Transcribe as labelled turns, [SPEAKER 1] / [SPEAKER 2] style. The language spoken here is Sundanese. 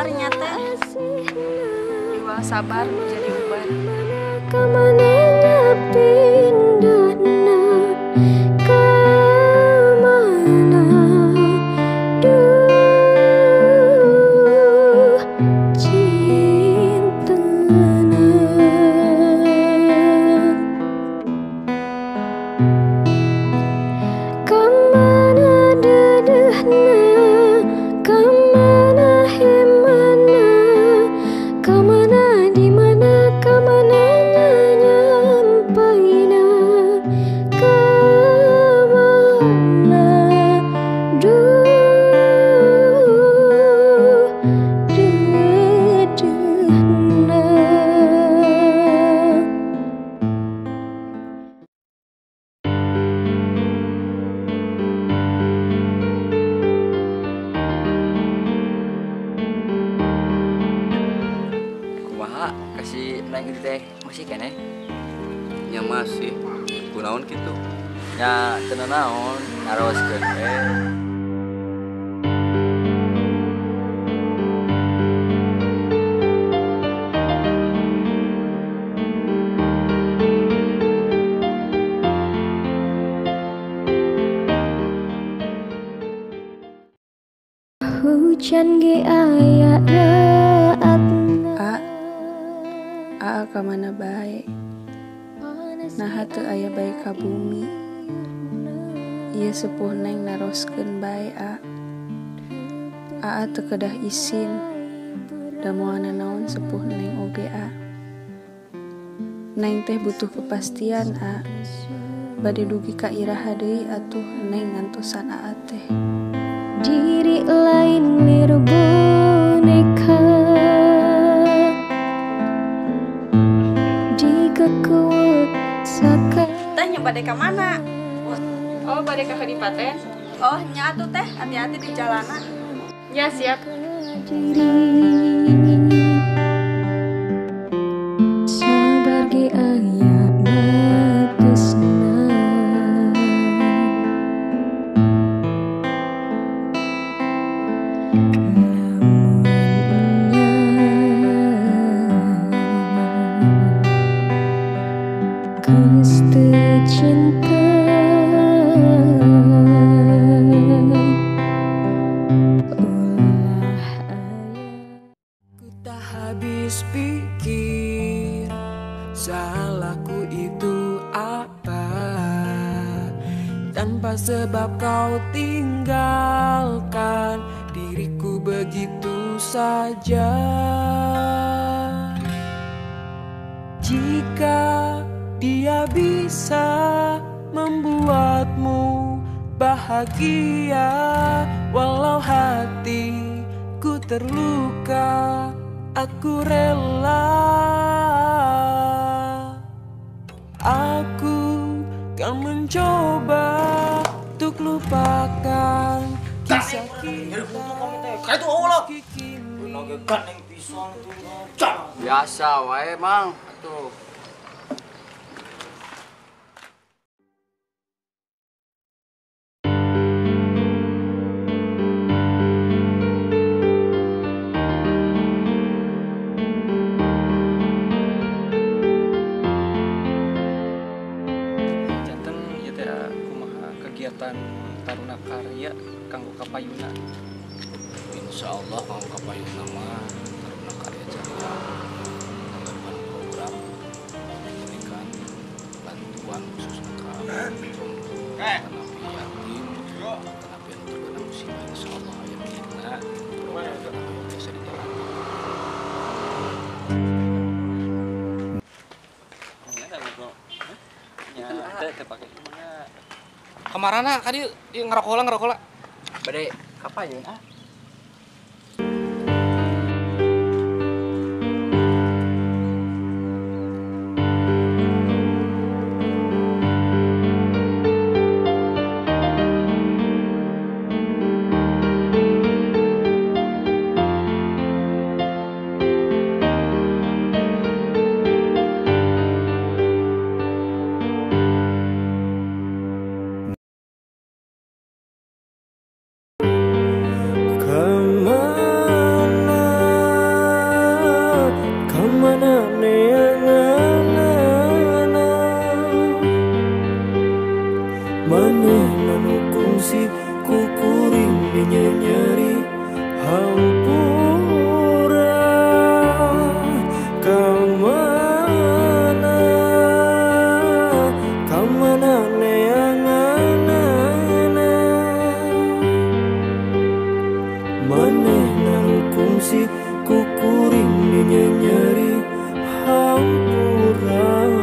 [SPEAKER 1] Sabarnya teh.
[SPEAKER 2] Iwal sabar jadi ubar.
[SPEAKER 3] Kamana pindahna kamana duh cintana kamana dedehna kamana hemana kamana di mana kamana nyampaina kamana duh dedehna.
[SPEAKER 4] Kumaha kasih neng itu teh masih keneh?
[SPEAKER 5] Nya masih. Kunaon kitu?
[SPEAKER 4] Nya teu naon, naroskeun we.
[SPEAKER 3] Hujan ge aya raatna.
[SPEAKER 2] A, Aa kamana bae? Naha teu aya bae ka bumi. Ieu sepuh neng naroskeun bae A. Aa teu kedah isin. Da moal nanaon sepuh neng oge A. Neng teh butuh kepastian A. Bade dugi ka iraha deui atuh neng ngantosan Aa teh.
[SPEAKER 3] Diri lain lir boneka di kekuat saka.
[SPEAKER 1] Teh nya bade ka mana?
[SPEAKER 2] Oh, bade ka Kadipaten.
[SPEAKER 1] Oh, nya atuh teh, hati-hati di jalanan.
[SPEAKER 2] Ya, siap.
[SPEAKER 3] Diri sabar ge aya batesna. Geus teu cinta ulah aya.
[SPEAKER 6] Ku tak habis pikir salahku itu apa. Tanpa sebab kau tinggalkan diriku begitu saja. Jika dia bisa membuatmu bahagia, walau hatiku terluka, aku rela. Aku kan mencoba untuk lupakan kisah kita.
[SPEAKER 4] Biasa wae mang atuh.
[SPEAKER 7] Janten ieu teh kumaha kegiatan Taruna Karya kanggo kapayuna.
[SPEAKER 5] Insya Allah kanggo kapayuna mah Taruna Karya Jaya mengadakan program memberikan bantuan khususnya ke napi yatim, napi yang terkena musibah. Insya Allah aya dina program yang biasa dijalankan.
[SPEAKER 7] Nya teh teh pake mana?
[SPEAKER 5] Kamarana kadi ieu ngerokok lah.
[SPEAKER 4] Bade kapayun ah.
[SPEAKER 6] Manehna nu kungsi ku kuring dinyenyeri hampura.